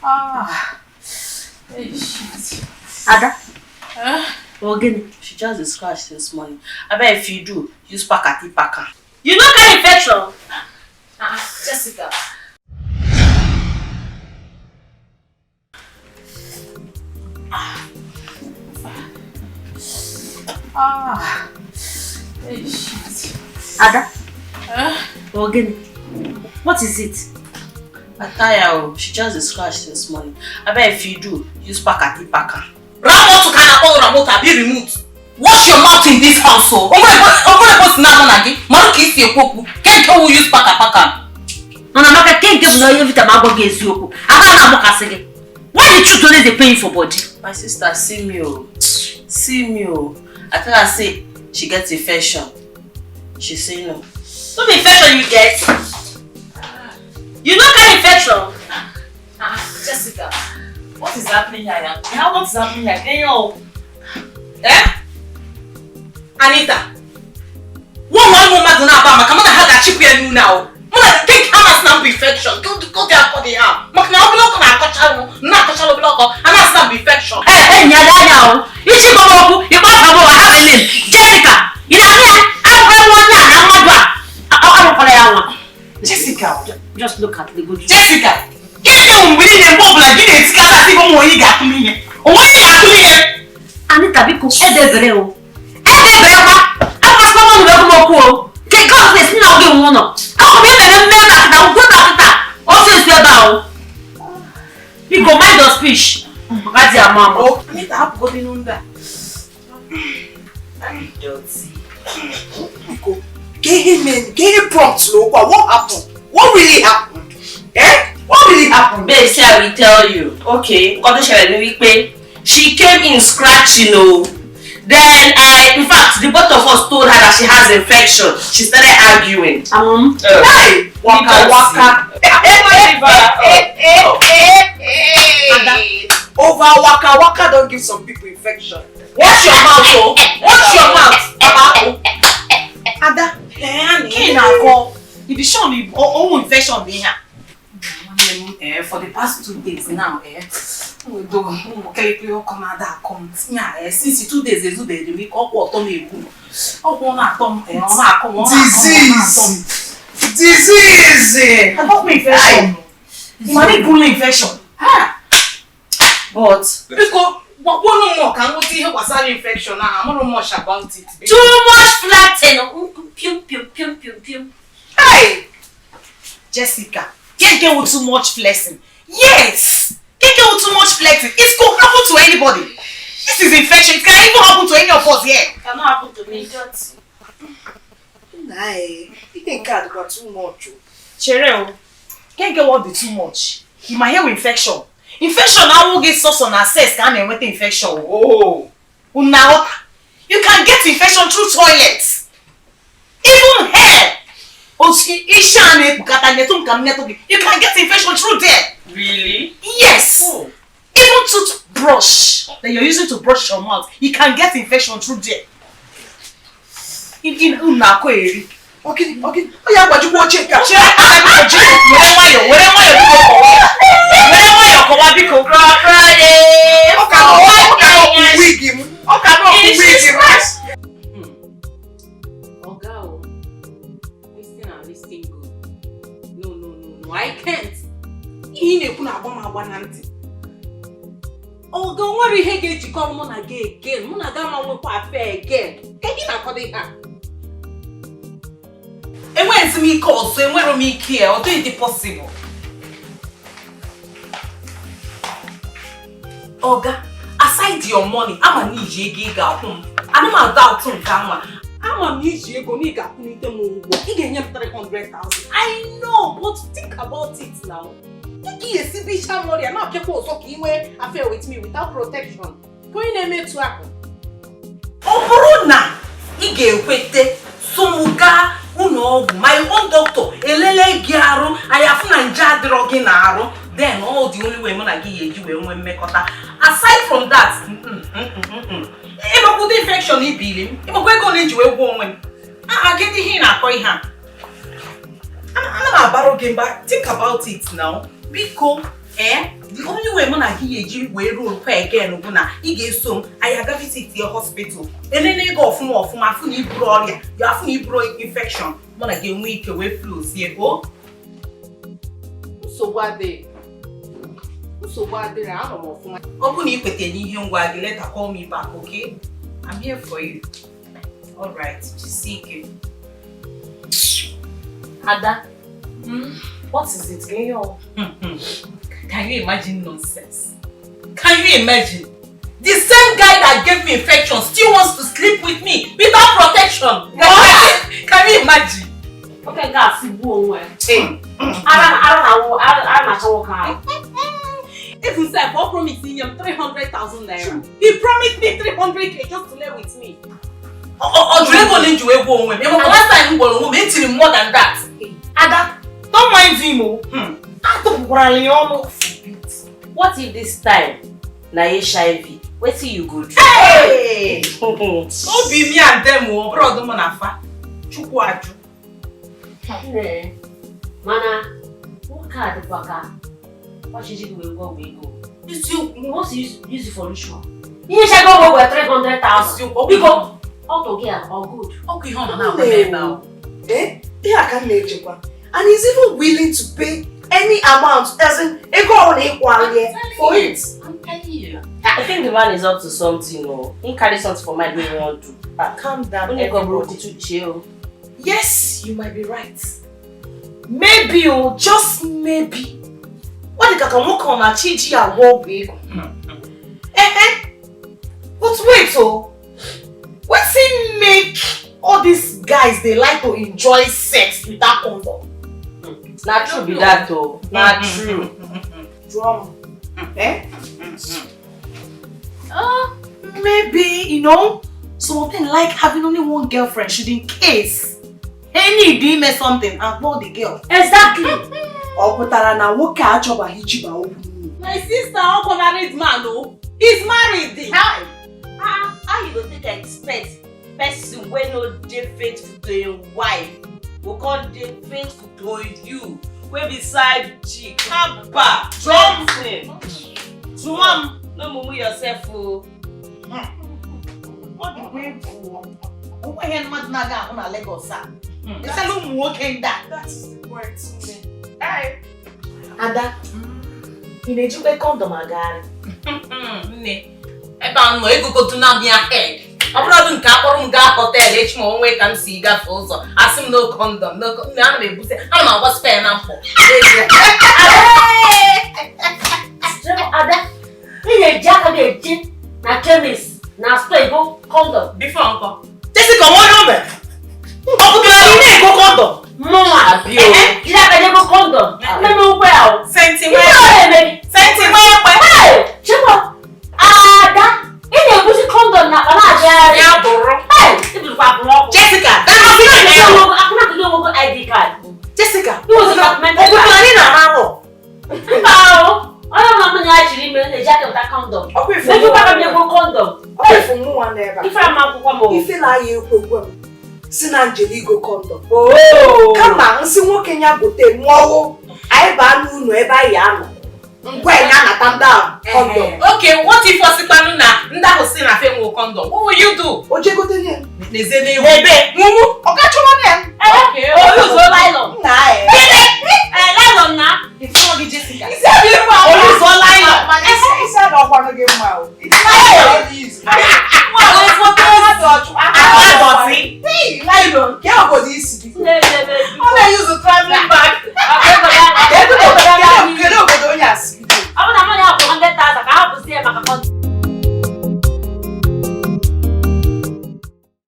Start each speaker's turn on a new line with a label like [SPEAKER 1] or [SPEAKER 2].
[SPEAKER 1] Ah. Hey, shit.
[SPEAKER 2] Ada. Ọ gịnị?
[SPEAKER 3] She just dey scratch since morning. Abeg, if you do, use pakati pack am.
[SPEAKER 2] You no get infection?
[SPEAKER 1] Ah, Jessica. Ah. Hey, shit.
[SPEAKER 2] Ada. Ọ gịnị? What is it?
[SPEAKER 3] I tire o. She just dey scratch since morning. Abeg, if you do, use pakati pack am.
[SPEAKER 4] Ramot ka na-akpọ ramot abi remote. Wash your mouth in this house o. Onwere ebe o si na-anụ na gị mara ka isi ekwu okwu ke nke wu use paka paka.
[SPEAKER 2] Mana maka ke nke bụ na onye vita ma agwa gị eziokwu, ahụ a na-agbakasị gị. Why the truth always dey pain for body?
[SPEAKER 3] My sister, see me o. See me o. I tell her say she get infection. She say no.
[SPEAKER 2] No be infection you get. You no get infection.
[SPEAKER 1] Ah, Jessica. What is happening here? Now, what is happening here? Hey, yo.
[SPEAKER 4] Eh? Anita. Nwa nwa ụmụ mmadụ na-aba maka mụ na ha ga-achịpụ ya n'une ahụ. Mụ na nke ha na-asị na mbụ infection. Go there akọ dị ha. Maka na obere ọkụ na-akọcha mụ, na-akọchala obere ọkụ, a na-asị na mbụ infection.
[SPEAKER 2] Ee, nyada anya o. Isi gbara okwu, ịkpọ afa m ụwa, ha bụ name. Jessica, ị na-ahụ ya? Abụkwara m onye a na mmadụ a. Arụkwara ya nwa.
[SPEAKER 4] Jessica.
[SPEAKER 2] Just look at the good.
[SPEAKER 4] Jessica, gịnị ka mgbe niile mgbe ọbụla gị na-etikata asị gị onwe onye ga-akụ m ihe? Onwe onye ga-akụ m ihe?
[SPEAKER 2] Anita, biko, edebere o. Edebere kwa. Akwasịkwa m ọnụ m okwu o. Ke nke ọzọ na-esi na oge nwe ụlọ. Akwụkwọ m mere mme ebe a kịta, ugwu ebe a kịta. Ọsọ esi ebe a o. Biko, mind your speech. Maka di ama ama.
[SPEAKER 4] Anita, hapụgodị n'ụlọ a.
[SPEAKER 5] Biko, ka ihe mere, ka ihe prompt n'okwu a, what happened? What really happened? Eh? What really happened?
[SPEAKER 3] Babe, say I will tell you. Okay, nǹkan tó ṣẹlẹ̀ ni wípé she came in scratching o. Then I, in fact, the both of us told her that she has infection. She started arguing.
[SPEAKER 5] Hey! Waka waka. Over waka waka don give some people infection.
[SPEAKER 4] Watch your mouth o. Watch your mouth. Ada,
[SPEAKER 5] Annie.
[SPEAKER 4] ị na-akọ ịdị sure na ọnwụ infection bụ ihe a?
[SPEAKER 6] For the past 2 days now, ụmụ kịrịkịrị ọkụ na-ada akọ m tinye a since 2 days ezubeghị m ike ọkwa ọtọ m egbu m ọkwa ọ na-atọ m ọ na-akọ m ọ na-akọ m ọ na-atọ m.
[SPEAKER 5] Disease!
[SPEAKER 6] Agwakwa infection. Ị mara ibulu infection?
[SPEAKER 3] But
[SPEAKER 4] Biko, gwakwuonu m ka m nweta ihe gbasara infection ahụ, amụrụ m much about it.
[SPEAKER 2] Too much flirting. Pium, pium, pium, pium, pium.
[SPEAKER 4] Hey! Jessica, can't get with too much flexing. Yes! Can't get with too much flexing. It could happen to anybody. This is infection. It can even happen to any of us here.
[SPEAKER 2] Cannot happen to me.
[SPEAKER 5] Nna ihe nke a dịkwa too much o.
[SPEAKER 4] Chere o, can't get what be too much. You might hear with infection. Infection awụghị sọsọ na sex ka a na-enweta infection. Oh. Una ghọta? You can get infection through toilets. Even hair. Otu isi a na-ekpukata nyetụ m ka m nyetụ gị. You can get infection through there.
[SPEAKER 3] Really?
[SPEAKER 4] Yes. Even toothbrush that you're using to brush your mouth, you can get infection through there. In unu akọ eri.
[SPEAKER 5] Ọgịnị, ọgịnị, ọ ya agbajikwa oche nke a.
[SPEAKER 4] Chere aka biko ji were nwayọọ were nwayọọ biko kọwa. Were nwayọọ kọwa biko.
[SPEAKER 5] Ọ ka nọ ọ ka nọ ọkpụ wig m. Ọ ka nọ ọkpụ wig m.
[SPEAKER 6] Oga o, listen and listen good. No, no, no, no, I can't. Ihe ị na-ekwu na-agba m agba na ntị. Oga, o nwere ihe ga-ejikọrọ mụ na gị again. Mụ na gị ama nwekwa affair again. Ka gị na-akọdo ihe a?
[SPEAKER 4] Enweghịzi m ike ọzọ, enwere m ike ya, ọ dịghị dị possible. Oga, aside your money, ama na iji ego ị ga-akwụ m. Ana m ada ụtụ nke anwa.
[SPEAKER 6] Ama m na iji ego na ị ga-akwụnite m ụgwọ. Ị ga-enye m 300,000. I know, but think about it now. Ka ị ga-esi bicha m ọrịa na-apịakwa ọzọ ka ị nwee affair with me without protection. Ka onye na-emetụ ahụ.
[SPEAKER 4] Ọ bụrụ na ị ga-ekwete so m gaa ụlọ ọgwụ, my own doctor elele gị arụ, anyị afụ na nje adịrọ gị na-arụ, then all the only way mụ na gị ga-eji wee nwee mmekọta. Aside from that, ịmakwụdo infection ibili m, ịmakwa ego na iji wee gwọ onwe m. Aha, kedu ihe ị na-akọ ihe a? Ana m abarụ gị mba. Think about it now.
[SPEAKER 6] Biko, the only way mụ na gị ga-eji wee roll kwa again bụ na ị ga-eso m anyị aga visit your hospital. Elele ego ọfụma ọfụma afụ na iburu ọrịa, ya afụ na iburu infection, mụ na gị enwe ike wee flow o.
[SPEAKER 1] Nsogbu adịghị. Nsogbu adịrị, anọ m ọfụma.
[SPEAKER 6] Ọ bụ na ị kwetara n'ihe ngwa gị, later call me back, okay? I'm here for you. All right, jisie ike.
[SPEAKER 3] Ada, what is it? Girl?
[SPEAKER 6] Can you imagine nonsense? Can you imagine? The same guy that gave me infection still wants to sleep with me without protection. What? Can you imagine?
[SPEAKER 3] Okay, guys, see who I don't
[SPEAKER 6] Even self, I promised him 300,000 naira. He promised me 300K just to lay with me. Oh, last time you more than that. Ada, don't mind him.
[SPEAKER 3] What if this time na HIV? What you go do?
[SPEAKER 6] Hey! No be me and them, bro, don't wanna Chukwu aju.
[SPEAKER 3] Mana, what card waka? What should you go we go? You want to use it for ritual. You shall go with 300,000. Because auto gear or good.
[SPEAKER 6] Okay, hold on now.
[SPEAKER 5] Eh? Yeah, I can make you. And he's even willing to pay any amount, as in ego on for it.
[SPEAKER 3] I'm telling you. I think the man is up to something, or he carry something for mind we want to.
[SPEAKER 4] Calm down,
[SPEAKER 3] everybody. Chill.
[SPEAKER 4] Yes, you might be right. Maybe, oh, just maybe. What the kaka walk on a chichi a walk big? But wait, oh, what's it make all these guys they like to enjoy sex without condom?
[SPEAKER 3] Not true be that though. Not true.
[SPEAKER 5] Drum. Eh?
[SPEAKER 4] Maybe, you know, some of them like having only one girlfriend should in case any do me something and call the girl.
[SPEAKER 3] Exactly.
[SPEAKER 6] My sister, uncle married man, oh. He's married.
[SPEAKER 3] How? How you go take expect person wey no dey faithful to your wife go come dey faithful to you wey be side chick? Haba! Drum. Drum. No mumu yourself, oh.
[SPEAKER 4] What do we do? Who here mad na ga na Lagos ah? It's a little working that.
[SPEAKER 5] That's the point. Hey.
[SPEAKER 4] Ada, you need to condom agari.
[SPEAKER 6] Nne, ebe anọ ego na bịa head. Ọ bụrụ nke akpọrọ m gaa hotel echi ma onwe ka m si gafe ụzọ asị m no condom, no condom. Ana m ebute, ana m agba spare na mkpọ.
[SPEAKER 3] Ada, ị na-eji aka gị eji na chemist na store go condom.
[SPEAKER 6] Before nkọ.
[SPEAKER 4] Jessica, nwa ya ome. Ọ pụtara ị na-ego condom?
[SPEAKER 3] Mụnwa. Jiri aka gị ego condom. Nne m ukwe ahụ.
[SPEAKER 6] Sentimental. Sentimental.
[SPEAKER 3] Chikwa, Ada, ị na-ebuzi condom na akpa na-agagharị.
[SPEAKER 6] Ya bụrụ.
[SPEAKER 4] Jessica,
[SPEAKER 3] akwụna gị enwego ID card.
[SPEAKER 4] Jessica,
[SPEAKER 3] ị nwezi document.
[SPEAKER 4] Ọ pụtara ị na-ara arọ?
[SPEAKER 3] Mba o. Onye ma mụ na ya chiri ime na-eji aka weta condom. Mejikwa ka m ego condom.
[SPEAKER 5] Ọ ifu mụnwa n'ebe a.
[SPEAKER 3] Ife ama akwụkwọ m o.
[SPEAKER 5] Ife na ya ekwekwe m si na njem igo condom. Kama nsị nwoke ya gote mụọwụ anyị baa n'ụlọ ebe anyị anọ. Ngwa ya anata ndị ahụ condom.
[SPEAKER 6] Okay, what if ọsịkwanụ na ndị ahụ si na fe nwe condom? What will you do?
[SPEAKER 5] O jegote nye.
[SPEAKER 6] N'ezie n'ihu. Ebe. Nwunwu.
[SPEAKER 5] Ọ gachọwa ya.
[SPEAKER 6] Okay, o yuzuo nylon.
[SPEAKER 5] Nna ya.
[SPEAKER 3] Nylon na.
[SPEAKER 4] Ifeọma gị Jessica.
[SPEAKER 5] Isi abịa ịgba
[SPEAKER 4] O yuzuo nylon.
[SPEAKER 5] Mana isi a na ọkwanụ gị mma o.